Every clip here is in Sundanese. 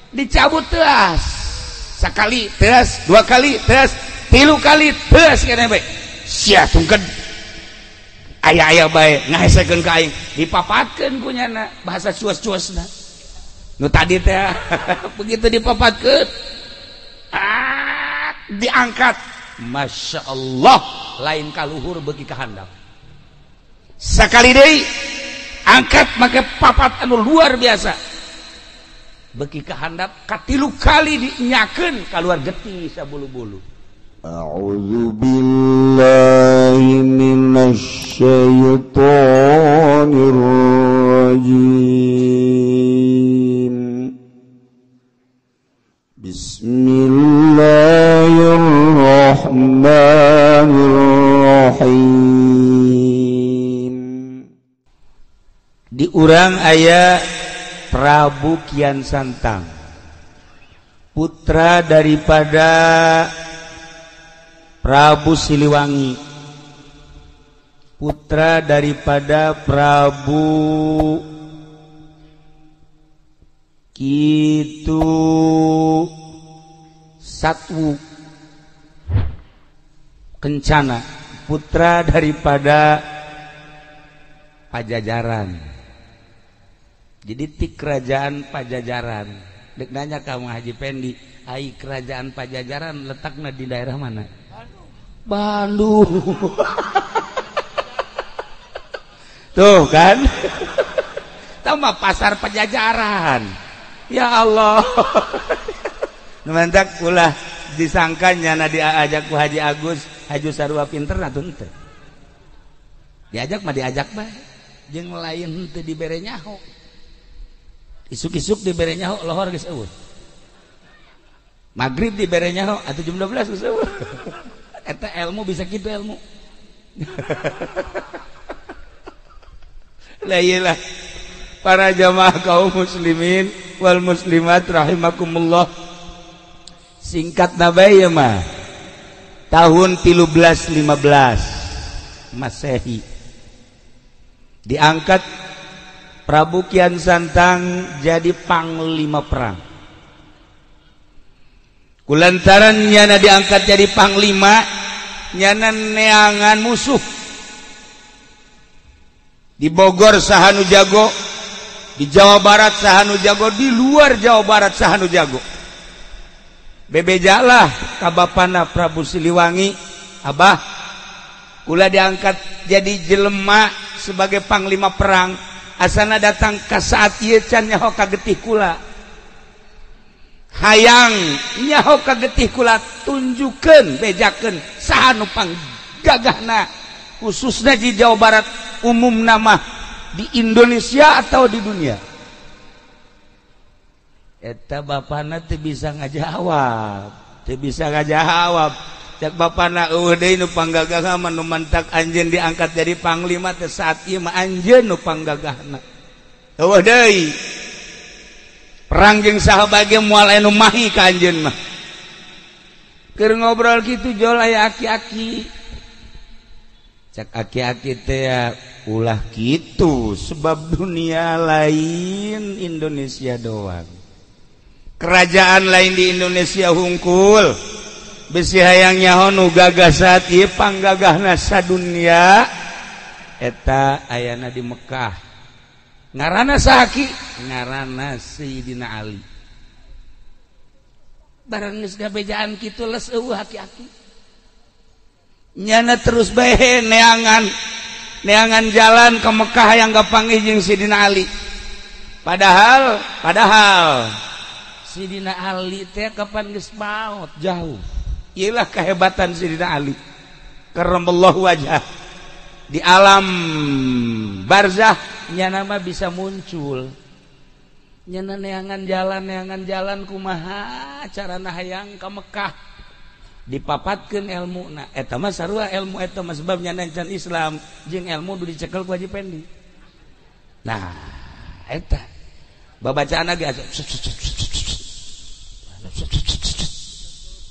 Dicabut teas. Sakali teas, dua kali teas, tilu kali teas kene bae. Sia tungkeun. Aya-aya bae ngahesekeun ka aing, dipapatkeun ku nyana bahasa cuas-cuasna. Nu tadi teh begitu dipapatkeun diangkat. Masya Allah, lain kaluhur bagi kahandap. Sakali deui angkat make papat anu luar biasa. Beki kahandap katilu kali dinyakeun kaluar getih sabulu-bulu. A'udzu billahi minasy syaithanir rajim. Bismillahirrahmanirrahim. Di urang aya Prabu Kian Santang, putra daripada Prabu Siliwangi, putra daripada Prabu Kitu Satwu Kencana, putra daripada Pajajaran. Jadi ti kerajaan Pajajaran. Dek nanya kamu Haji Pendi, ai kerajaan Pajajaran letaknya di daerah mana? Bandung. Tuh kan? Tambah pasar Pajajaran. Ya Allah. Mantak ulah disangka nyana diajak ku Haji Agus, Haji Sarua pinter atuh henteu. Diajak mah diajak bae. Jeung lain henteu dibere nyaho. Isuk-isuk dibere nyaho lohor geus eueuh. Magrib dibere nyaho atuh jam 12 geus eueuh. Eta ilmu bisa kitu ilmu. Lah iyalah para jamaah kaum muslimin wal muslimat rahimakumullah. Singkat nabai ya mah. Tahun 1315 Masehi diangkat Prabu Kian Santang jadi panglima perang. Kulantaran nyana diangkat jadi panglima, nyana neangan musuh. Di Bogor sahanu jago, di Jawa Barat sahanu jago, di luar Jawa Barat sahanu jago. Bebejalah ka bapana Prabu Siliwangi, abah kula diangkat jadi jelema sebagai panglima perang. Asana datang ka saat ieu can nyaho ka getih kula. Hayang nyaho ka getih kula, tunjukkeun bejakeun saha nu panggagahna, khususna di Jawa Barat, umumna mah di Indonesia atau di dunia. Eta bapana teu bisa ngajawab, teu bisa ngajawab. Cak bapana eueuh deui nu panggagahna mah nu mantak anjeun diangkat jadi panglima teh saat ieu mah anjeun nu panggagahna. Eueuh deui. Perang jeung saha bae moal aya nu mahi ka anjeun mah. Keur ngobrol kitu jol aya aki-aki. Cak aki-aki teh ulah kitu sebab dunia lain Indonesia doang. Kerajaan lain di Indonesia hungkul. Besi hayang nyaho nu gagah saat ieu panggagahna sadunya eta ayana di Mekah. Ngaranna saha ki? Ngaranna Sayyidina Ali. Barang geus gabejaan kitu les eueuh aki-aki. Nyana terus bae neangan neangan jalan ke Mekah yang kapanggih jeung Sayyidina Ali. Padahal Sayyidina Ali teh kapan geus maot jauh. Iyalah kehebatan Sayyidina Ali karramallahu wajah. Di alam barzah nyana mah bisa muncul. Nyana neangan jalan kumaha carana hayang ka Mekah. Dipapatkeun ilmuna. Eta mah sarua ilmu eta mah sebab nyana can Islam jeung ilmu du dicekel ku Haji Pendi. Nah, eta babacaan ge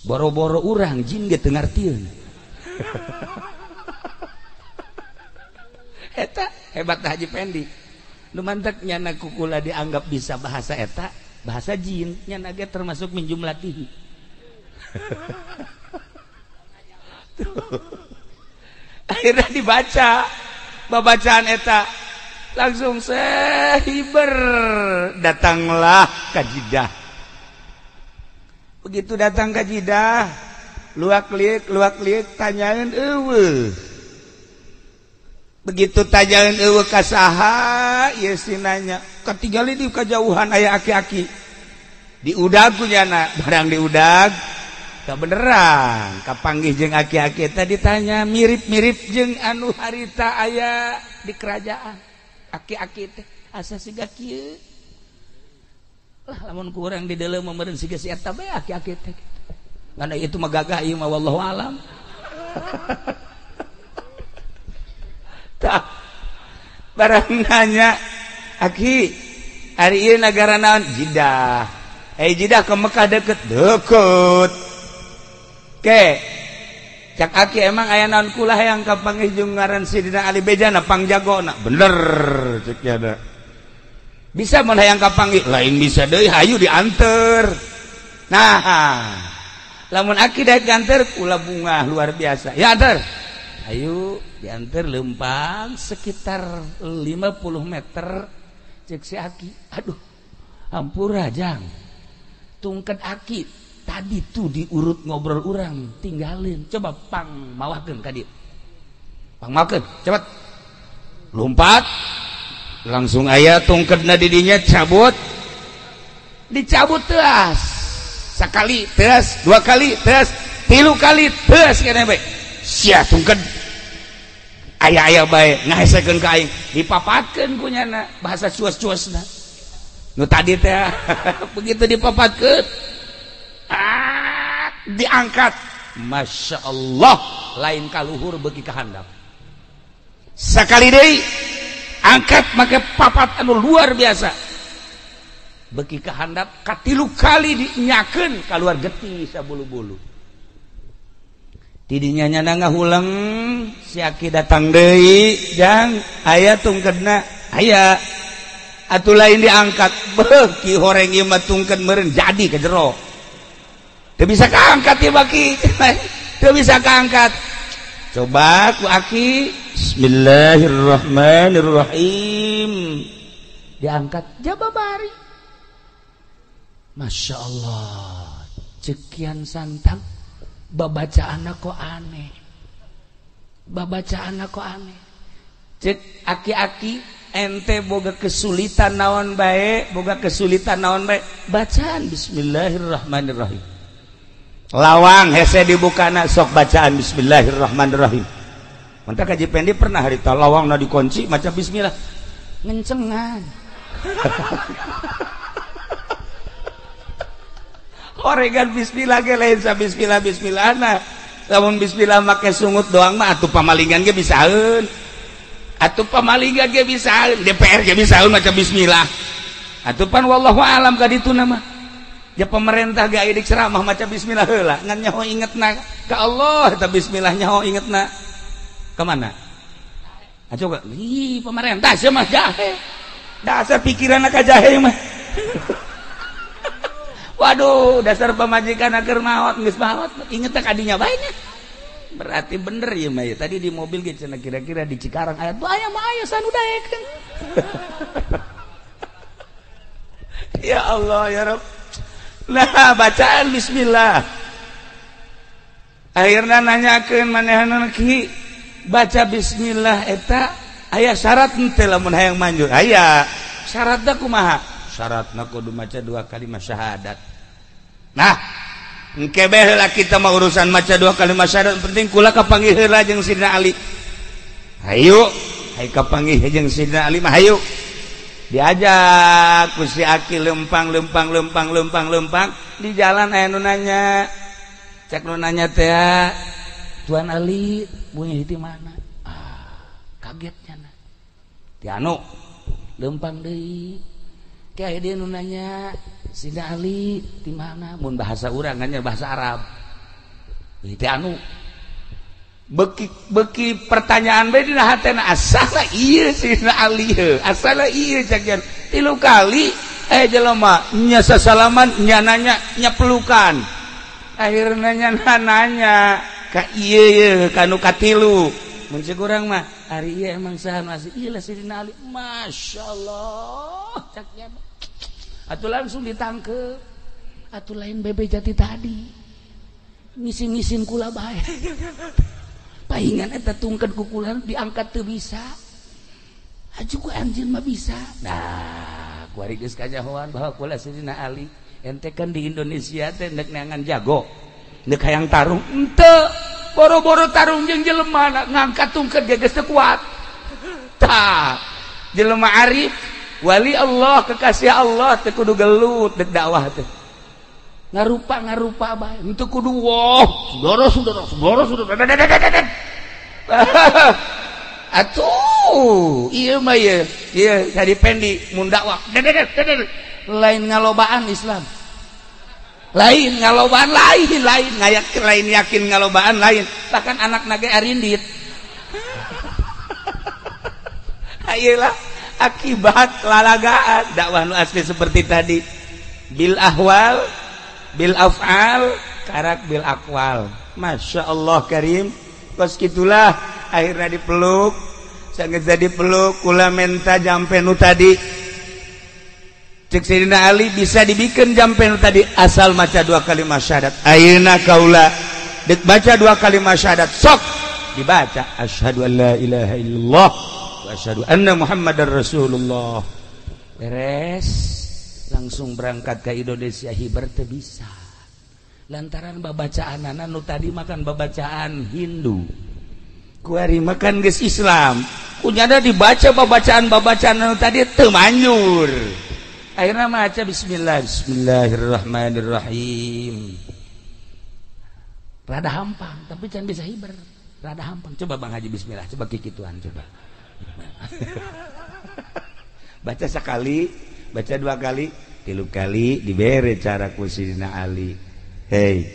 boro-boro urang jin ge teu ngartieun. Eta hebat Haji Pendi. Nu mantak nyana kukula dianggap bisa bahasa eta Bahasa jin nya ge termasuk min jumlatihi. Akhirnya dibaca babacaan eta langsung sehiber datanglah ka Jidah. Begitu datang ka Jidah, luak liuk tanyaeun eueuh. Begitu tanyaeun eueuh ka saha ieu si nanya, katinggali di kajauhan aya aki-aki. Diudag ku nyana, barang diudag kabeneran kapanggih jeung aki-aki eta ditanya mirip-mirip jeung anu harita aya di kerajaan. Aki-aki teh asa siga kieu lah lamun ku urang di deuleu meureun siga si eta bae aki-aki teh kitu. Ngan itu mah gagah ieu mah wallahu alam. Tah barang nanya aki ari ieu nagara naon? Jidah. Eh Jidah ke Mekah deket? Deket. Ke cak aki emang aya naon kula hayang kapanggih jeung ngaran Sidina Ali bejana pangjagona. Bener cek nya. Bisa mun hayang kapanggih lain bisa deui hayu dianter. Nah, lamun aki daek dianter kula bunga luar biasa. Ya anter. Hayu dianter lempang sekitar 50 meter cek si aki. Aduh, hampura jang. Tungket aki tadi tuh diurut ngobrol urang tinggalin coba pang mawakeun ka dieu pang mawakeun cepet lompat langsung aya tungketna di dinya cabut dicabut teas sakali teas dua kali teas tilu kali teas kene bae sia tungket aya-aya bae ngahesekeun ka aing dipapatkeun ku nyana bahasa cuas-cuasna nu tadi teh begitu dipapatkeun diangkat Masya Allah lain kaluhur beki kahandap sekali deui angkat make papat anu luar biasa beki kahandap katilu kali dinyakeun kaluar getih sabulu-bulu tidinya nyana ngahuleng si aki datang deui jang aya tungkedna aya atuh lain diangkat beuki horeng ieu mah tungked meureun jadi ka jero. Teu bisa kaangkat ya baki. Teu bisa kaangkat. Coba ku aki bismillahirrahmanirrahim. Diangkat jababari. Masya Allah. Cekian santang babacaanna kok aneh. Babacaanna kok aneh. Cek aki-aki ente boga kesulitan naon bae, boga kesulitan naon bae. Bacaan bismillahirrahmanirrahim. Lawang hese dibukana sok bacaan bismillahirrahmanirrahim. Mantap Kaji Pendi pernah harita lawangna dikunci maca bismillah ngencengan. Oregan bismillah ge lain sa bismillah bismillahna. Lamun bismillah make sungut doang mah atuh pamalingan ge bisaeun. Atuh pamalingan ge bisaeun, DPR ge bisaeun maca bismillah. Atuh pan wallahu alam ka ditu mah. Ya pemerintah gak idik ceramah maca bismillah heula ngan nyaho ingetna ka Allah eta bismillah nyaho ingetna ka mana? Coba ih pemerintah sia mah jahe. Dasar pikiranna ka jahe mah. Waduh, dasar pamajikan keur maot geus maot ingetna ka dinya bae nya. Berarti bener ieu mah tadi di mobil ge cenah kira-kira di Cikarang aya tuh aya mah aya sanu daekeun. Ya Allah ya Rabb. Nah bacaan bismillah akhirnya nanyakeun manehanna ki baca bismillah eta aya syarat henteu lamun hayang manjur aya syaratna kumaha syaratna kudu maca dua kalimat syahadat. Nah engke bae heula kita mah urusan maca dua kalimat syahadat penting kula kapanggih heula jeung Sidina Ali. Hayu hayu kapanggih jeung Sidina Ali mah hayu diajak ku si aki lempang lempang lempang lempang lempang di jalan aya nu nanya cek nu nanya teh Tuan Ali bunyi di mana? Ah kaget nya ti anu lempang deui kayak dia nu nanya Sidina Ali di mana mun bahasa urang nya bahasa Arab ti anu beki pertanyaan bae dina hatena asala ieu Sidina Ali heuh asala ieu cakian tilu kali Jelema nya sasalaman nya nanya nya pelukan. Akhirnya nya nanya ka ieu ye ka nu katilu. Mun ceuk urang mah ari ieu emang saha masih ieu lah Sidina Ali. Masyaallah cak nya. Atuh langsung ditangkep. Atuh lain bebe jati tadi. Ngisin-ngisin kula bae. Pahingan eta tungkeun ku kula diangkat teu bisa. Aju ku anjeun mah bisa. Nah, kuari geus kajahoan bahwa kula Sidina Ali ente kan di Indonesia teh ndek neangan jago. Ndek hayang tarung henteu. Boro-boro tarung jeung jelema ngangkat tungkeun ge geus teu kuat. Tah, jelema arif, wali Allah, kekasih Allah teu kudu gelut dek dakwah teh. Ngarupa-ngarupa bae, henteu kudu wah, saudara-saudara, saudara-saudara. Atuh, ieu mah ieu, ieu tadi pendi mun dakwah. Lain ngalobaan Islam. Lain ngalobaan lain, lain ngayak lain yakin ngalobaan lain, bahkan anak nage arindit. Ayelah akibat lalagaan dakwah nu asli seperti tadi. Bil ahwal, bil af'al, karak bil aqwal. Masya Allah karim. Kos gitulah akhirnya dipeluk. Sangat jadi peluk kula menta jampe nu tadi. Cek Sayyidina Ali bisa dibikin jampe nu tadi asal maca dua kalimat syahadat. Ayeuna kaula dek baca dua kalimat syahadat sok dibaca asyhadu an la ilaha illallah wa asyhadu anna muhammadar rasulullah. Beres langsung berangkat ke Indonesia hiber teu bisa. Lantaran babacaanana nu tadi makan babacaan Hindu. Kuari makan geus Islam. Kunyana dibaca babacaan-babacaan nu tadi teu manjur. Akhirnya maca bismillah, bismillahirrahmanirrahim. Rada hampang, tapi can bisa hiber. Rada hampang. Coba Bang Haji bismillah, coba kikituan coba. Baca sekali, baca dua kali, tilu kali dibere cara ku Sidina Ali. Hei,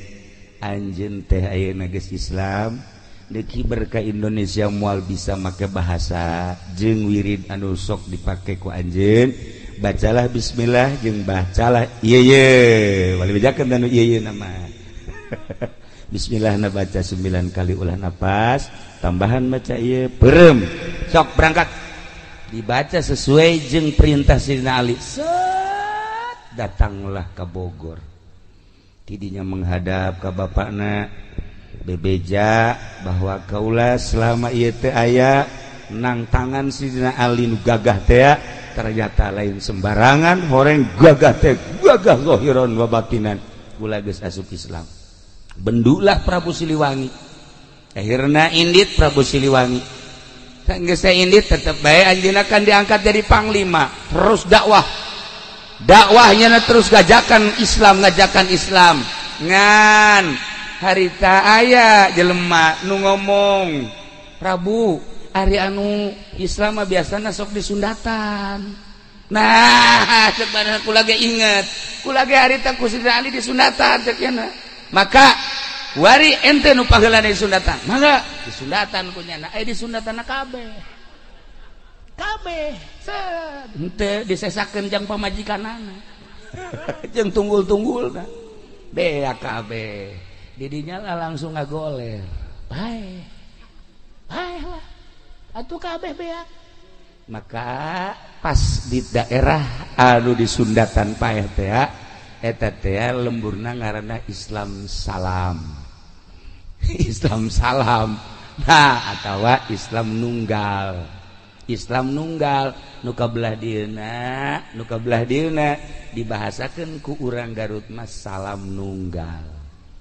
anjeun teh ayeuna geus Islam, deuk hiber ka Indonesia moal bisa make bahasa jeung wirid anu sok dipake ku anjeun. Bacalah bismillah jeung bacalah ieu ye. Wali bejakeun anu ieu ye nama. Bismillah na baca 9 kali ulah napas, tambahan baca ieu peureum. Sok berangkat. Dibaca sesuai jeung perintah Sidina Ali. Set datanglah ke Bogor. Tidinya menghadap ke bapakna bebeja bahwa kaula selama ieu teh aya nang tangan Sidina Ali nu gagah teh ternyata lain sembarangan horeng gagah teh gagah zahiran wa batinan kula geus asup Islam. Bendulah Prabu Siliwangi. Akhirna indit Prabu Siliwangi. Geus indit tetep bae anjeunna kan diangkat jadi panglima, terus dakwah. Dakwahnya terus ngajakan Islam, ngajakan Islam. Ngan harita aya jelema nu ngomong, Prabu, ari anu Islam mah biasana sok disundatan. Nah, cek badan kula ge inget. Kula ge harita ku Sidina Ali disundatan cek nya. Maka wari ente nu paheulana disundatan. Mangga disundatan ku nyana, disundatanna kabeh. Kabeh set henteu disesakeun jang pamajikanana. Jeung tunggul-tunggulna. Bea kabeh. Didinya lah langsung ngagoler. Bae. Bae lah. Atuh kabeh beak. Maka pas di daerah anu disundatan paeh teh eta teh lemburna ngaranna Islam Salam. Islam Salam. Nah, atawa Islam Nunggal. Islam Nunggal nu kabelah dieuna, nu kabelah dieuna dibahasakeun ku urang Garut mah Salam Nunggal.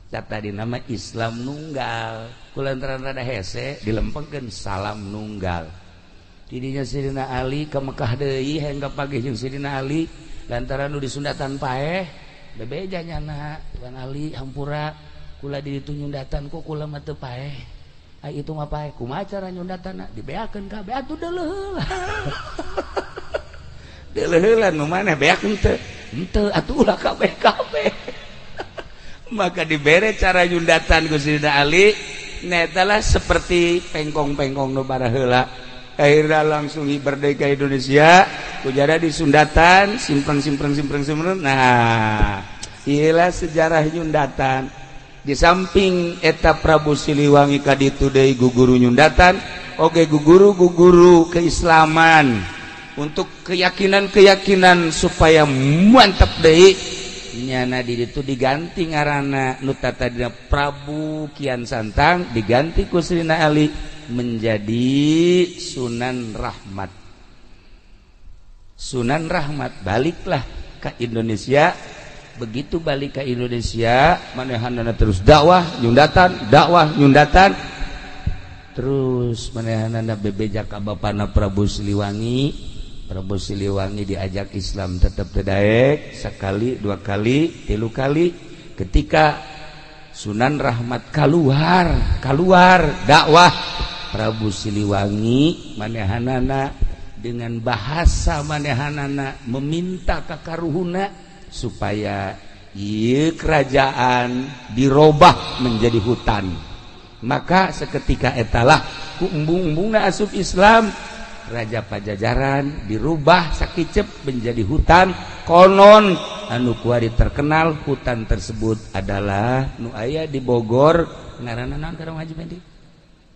Tadi nama Islam Nunggal. Kulantaran rada hese dilempengkeun Salam Nunggal. Tidinya Sidina Ali ke Mekah deui hayang kapagih jeung Sidina Ali lantaran nu disundatan paeh bebeja nyana Tuan Ali hampura kula di ditu nyundatan kok kula mah teu paeh. Ai itu mah paeh kumaha cara nyundatanna dibeakeun kabeh atuh deuleuh. Deuleuheulan nu maneh beak henteu. Henteu atuh ulah kabeh kabeh. Maka dibere cara nyundatan ku Sidina Ali netalah seperti pengkong-pengkong nu baraheula. Akhirnya langsung merdeka Indonesia kujara di Sundatan simpreng simpreng simpreng simpreng. Nah iyalah sejarah Nyundatan. Di samping eta Prabu Siliwangi kaditu deui guguru Nyundatan oge guguru-guguru keislaman untuk keyakinan-keyakinan supaya mantap deui nyana di ditu diganti ngaranna nu tadina Prabu Kian Santang diganti ku Srina Ali menjadi Sunan Rahmat. Sunan Rahmat baliklah ke Indonesia. Begitu balik ke Indonesia manehanana terus dakwah nyundatan terus manehanana bebeja ka bapana Prabu Siliwangi. Prabu Siliwangi diajak Islam tetap tedaek sekali dua kali tilu kali. Ketika Sunan Rahmat keluar dakwah Prabu Siliwangi manehanana dengan bahasa manehanana meminta kakaruhuna supaya ieu kerajaan dirobah menjadi hutan. Maka seketika etalah ku embung-embungna asup Islam, Raja Pajajaran dirubah sakicep menjadi hutan. Konon anu kuari terkenal hutan tersebut adalah nu aya di Bogor ngaranna naon karang Haji Mendi?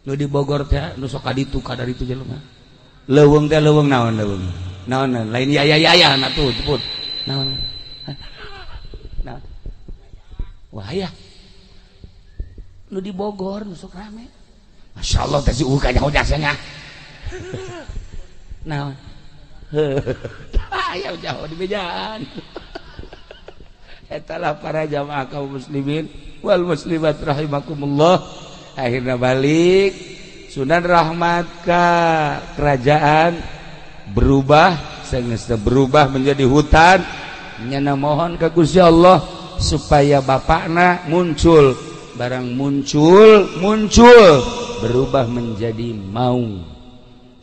Nu di Bogor teh nu sok kaditu kadaritu jelema. Leuweung teh leuweung naon leuweung? Naon lain yaya-yaya na tuh sebut. Naon? Nah. Wah ya. Nu di Bogor nu sok rame. Masya Allah teh si uka nyaho jasanya. Naon? Ayo jauh di bejaan. Etalah para jamaah kaum muslimin wal muslimat rahimakumullah. Akhirnya balik Sunan Rahmat ke kerajaan berubah, sengesta berubah menjadi hutan. Nyana mohon ke Gusti Allah supaya bapakna muncul. Barang muncul berubah menjadi maung.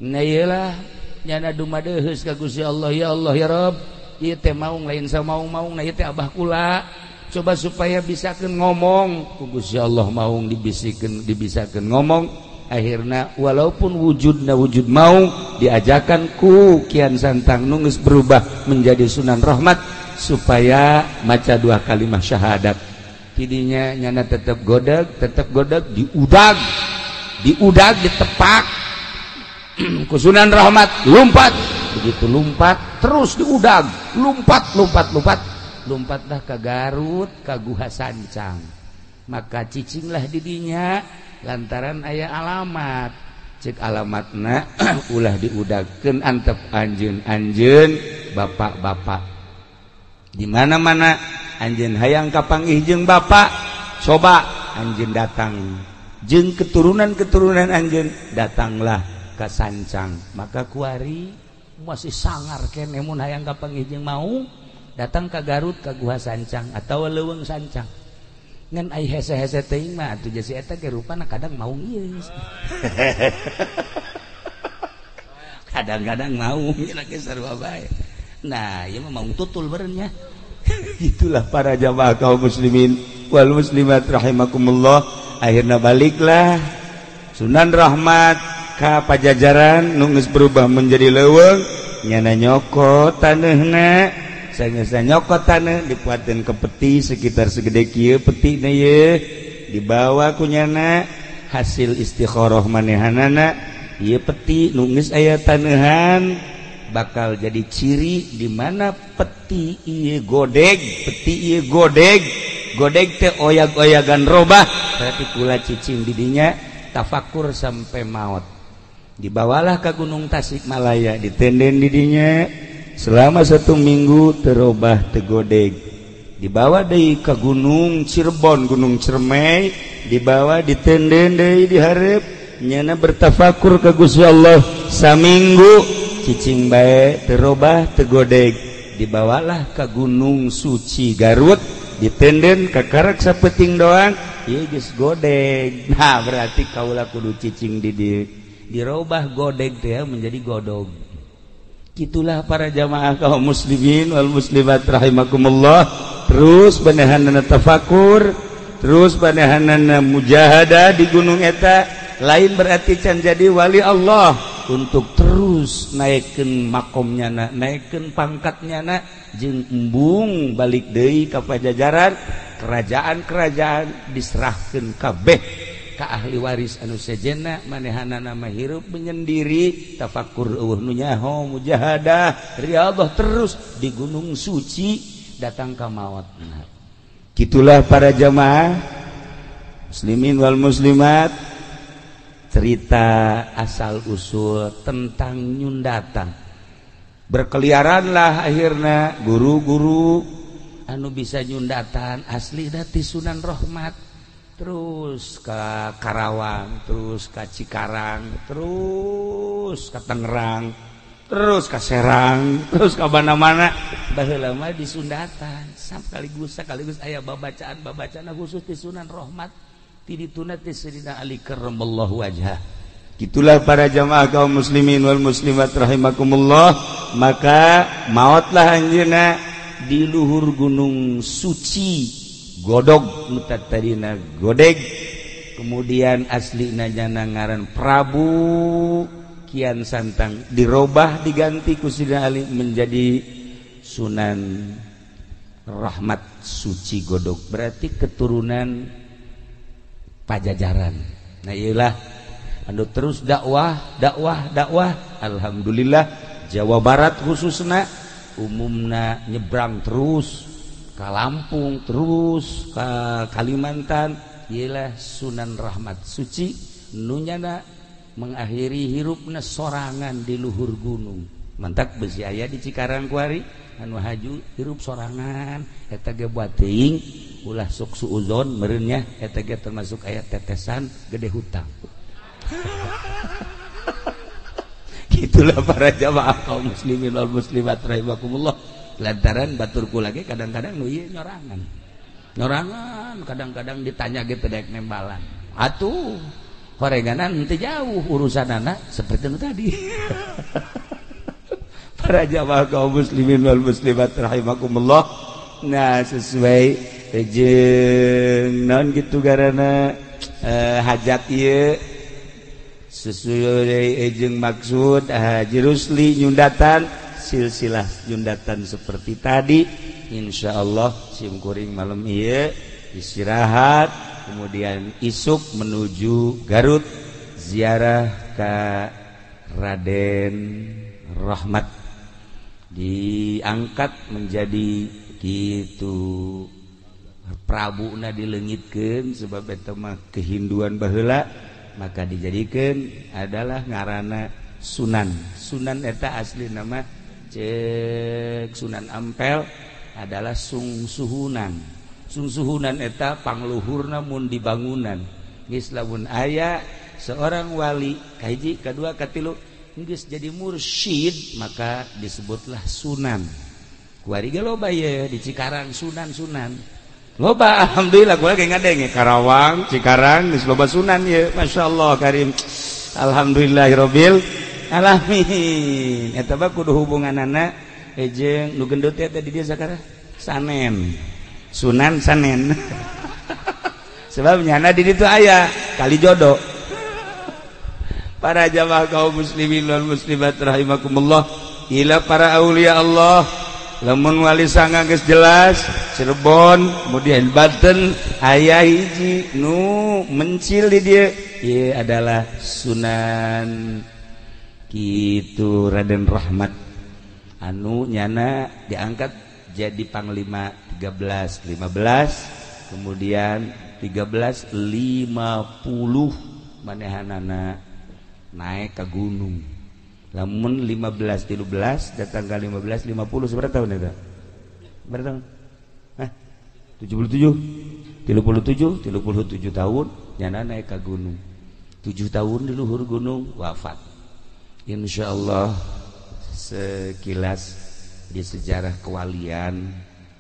Nah iyalah nyana dumadeheus ka Gusti Allah, ya Allah ya Rabb, ieu teh maung lain samaung-maung, nah ieu teh abah kula. Coba supaya bisakeun ngomong ku Gusti Allah maung dibisikeun dibisakeun ngomong. Akhirna walaupun wujudna wujud maung diajakan ku Kian Santang nu geus berubah menjadi Sunan Rahmat supaya maca dua kalimat syahadat. Tidinya nyana tetep godeg diudag ditepak ku Sunan Rahmat lompat. Begitu lompat terus diudag, lompat lompatlah ke Garut ke Guha Sancang. Maka cicinglah didinya lantaran aya alamat. Cek alamatna ulah diudagkeun antep anjeun-anjeun bapak-bapak. Di mana-mana anjeun hayang kapanggih jeung bapak, coba anjeun datang jeung keturunan-keturunan anjeun datanglah ke Sancang. Maka kuari masih sangar keneh mun hayang kapanggih jeung maung datang ke Garut ke Guha Sancang atau Leuweung Sancang. Ngan ai hese-hese teuing mah atuh jasi eta ge rupana kadang maung ieu. Kadang-kadang maung nya ge sarua bae. Nah, ieu mah maung tutul beureun nya. Itulah para jamaah kaum muslimin wal muslimat rahimakumullah. Akhirna baliklah Sunan Rahmat ka Pajajaran nu geus berubah menjadi leuweung, nyana nyokot taneuhna. Sanggeus nyokot taneuh dipuateun ke peti sekitar segede kieu petina ye dibawa ku nyana hasil istikharah manehanana ieu peti nu geus aya taneuhan bakal jadi ciri di mana peti ieu godeg, peti ieu godeg, godeg teh oyag-oyagan robah berarti kula cicing didinya tafakur sampai maut. Dibawalah ke Gunung Tasikmalaya ditenden didinya selama 1 minggu terobah tegodeg. Dibawa deui ke Gunung Cirebon, Gunung Cermai, dibawa ditenden deui dihareup nyana bertafakur ke Gusti Allah saminggu cicing bae terobah tegodeg. Dibawalah ke Gunung Suci Garut ditenden kakarek sapeting doang ieu geus godeg. Nah berarti kaula kudu cicing di dieu dirobah godeg teh menjadi godog. Itulah para jamaah kaum muslimin wal muslimat rahimakumullah. Terus banehanana tafakur, terus banehanana mujahadah di gunung eta. Lain berarti can jadi wali Allah. untuk terus naikkeun makomnya na, naikkeun pangkatnya na, jeung embung balik deui ka Pajajaran, kerajaan-kerajaan diserahkeun kabeh ka ahli waris anu sejenna, manehanana mah hirup menyendiri, tafakur eueuh nu nyaho, mujahadah, riyadhah terus di Gunung Suci datang ka maotna. Gitulah para jamaah muslimin wal muslimat, cerita asal usul tentang nyundatan. Berkeliaranlah akhirnya guru-guru anu bisa nyundatan asli dati Sunan Rahmat, terus ke Karawang, terus ke Cikarang, terus ke Tangerang, terus ke Serang, terus ke mana-mana. Baheula mah disundatan sekaligus sekaligus aya babacaan-babacaan khusus di Sunan Rahmat, ti dituna ti Sayyidina Ali karramallahu wajhah. Gitulah para jamaah kaum muslimin wal muslimat rahimakumullah. Maka maotlah anjeunna di luhur Gunung Suci Godog nu tadina Godeg, kemudian aslina nyana ngaran Prabu Kian Santang, dirobah diganti ku Sayyidina Ali menjadi Sunan Rahmat Suci Godog, berarti keturunan Pajajaran. Nah iyalah anu terus dakwah dakwah dakwah, alhamdulillah Jawa Barat khususna umumna nyebrang terus ke Lampung, terus ke Kalimantan. Ialah Sunan Rahmat Suci nunyana mengakhiri hirupna sorangan di luhur gunung. Mantak besi aya di Cikarang kuari anu haju hirup sorangan, eta ge buat teuing ulah sok suuzon meureun nya, eta ge termasuk aya tetesan gede hutang. Itulah para jamaah kaum muslimin wal muslimat rahimakumullah. Lantaran baturku lagi kadang-kadang nu ieu nyorangan. Nyorangan kadang-kadang ditanya ge teu daek nembalan. Atuh horenganan teu jauh urusanana seperti nu tadi. Para jamaah kaum muslimin wal muslimat rahimakumullah. Nah sesuai jeung naon kitu garana hajat ieu, sesuai jeung maksud Haji Rusli nyundatan, silsilah nyundatan seperti tadi. Insyaallah simkuring malam ieu istirahat, kemudian isuk menuju Garut ziarah ke Raden Rahmat, diangkat menjadi gitu Prabuna dileungitkeun sebab eta mah kehinduan baheula, maka dijadikan adalah ngarana Sunan. Sunan eta asli nama cek Sunan Ampel adalah sungsuhunan. Sungsuhunan eta pangluhurna mun di bangunan. Geus lamun aya seorang wali kahiji, kadua, katilu geus jadi mursyid, maka disebutlah sunan. Kuari ge loba ye di Cikarang sunan-sunan. Loba alhamdulillah gua lagi ngadenge Karawang, Cikarang geus loba sunan ye, masyaallah karim. Alhamdulillahirabbil alamin. Eta mah kudu hubunganana jeung nu gendut teh di dieu sakarang Sanen. Sunan Sanen. Sebab nyana di ditu aya kali jodoh. Para jamaah kaum muslimin wal muslimat rahimakumullah, ila para aulia Allah. Lamun wali sanga geus jelas Cirebon, kemudian Banten aya hiji nu mencil di dieu, ieu adalah Sunan kitu Raden Rahmat anu nyana diangkat jadi panglima 1315, kemudian 1350 manehanana naik ke gunung. Lamun 1513 datang ke 1550 seberapa tahun eta? Berapa tahun? Hah? 77? 37? 37 tahun nyana naik ke gunung. 7 tahun di luhur gunung wafat. Insyaallah sekilas di sejarah kewalian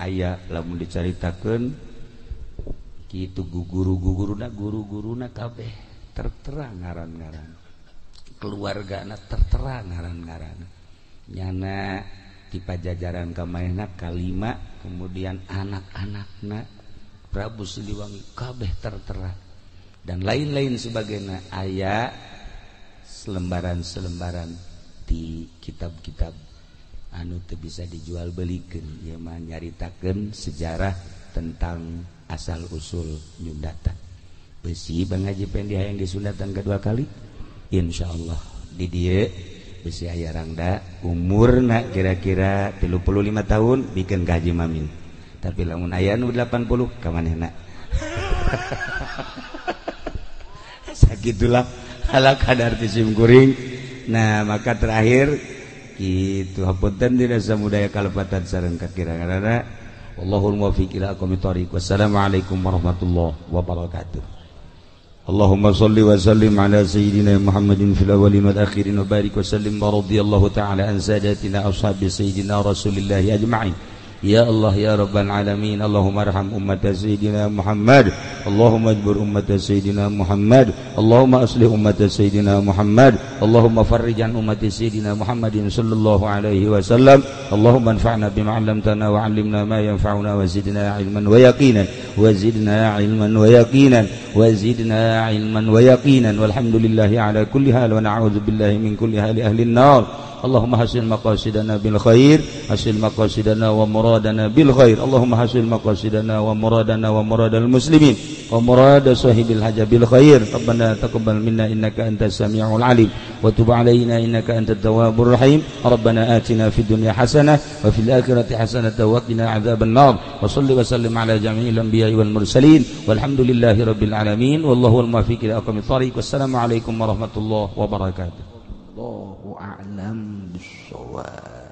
aya lamun dicaritakeun kitu guru-guruna guru-guruna kabeh tertera ngaran-ngaran. Keluargana tertera ngaran-ngaran. Nyana di Pajajaran kamaehna kalima, kemudian anak-anakna Prabu Siliwangi kabeh tertera dan lain-lain sebagainya. Aya selembaran-selembaran di kitab-kitab anu teu bisa dijual belikeun ieu mah nyaritakeun sejarah tentang asal usul nyundatan. Besi Bang Haji Pendi hayang disundatan kedua kali, insyaallah di dieu besi aya rangda umurna kira-kira 35 tahun bikin ka Haji Mamin. Tapi lamun aya nu 80 ka manehna. Sagitulah ala kadar ti sim kuring. Nah, maka terakhir kitu hapunten dina samudaya kalepatan sareng kakiranganna. Wallahul muwaffiq ila aqwamit thoriq. Wassalamualaikum warahmatullahi wabarakatuh. Allahumma shalli wa sallim ala sayyidina Muhammadin fil awwalin wal akhirin wa barik wa sallim wa radhiyallahu ta'ala an sadatina ashabi sayyidina Rasulillah ajma'in. Ya Allah ya Rabbal alamin, Allahumma arham ummat sayyidina Muhammad, Allahumma ajbur ummat sayyidina Muhammad, Allahumma aslih ummat sayyidina Muhammad, Allahumma farrij an ummati sayyidina Muhammadin sallallahu alaihi wasallam, Allahumma anfa'na bima 'allamtana wa 'allimna ma yanfa'una wa zidna 'ilman wa yaqinan, wa zidna 'ilman wa yaqinan, wa zidna 'ilman wa yaqinan, walhamdulillahi ala kulli hal wa na'udzu billahi min kulli hali ahli an-nar. Allahumma hasil maqasidana bil khair, hasil maqasidana wa muradana bil khair. Allahumma hasil maqasidana wa muradana wa muradal muslimin wa murada sahibil haja bil khair. Rabbana taqabbal minna innaka antas samiul alim wa tub alaina innaka antat tawwabur rahim. Rabbana atina fid dunya hasanah wa fil akhirati hasanah wa qina adzaban nar. Wa salli wa sallim ala jami'il anbiya'i wal mursalin walhamdulillahi rabbil alamin. Wallahu al muwaffiq ila aqwamit thariq. Wassalamu alaikum warahmatullahi wabarakatuh. Allahu a'lam bissawab.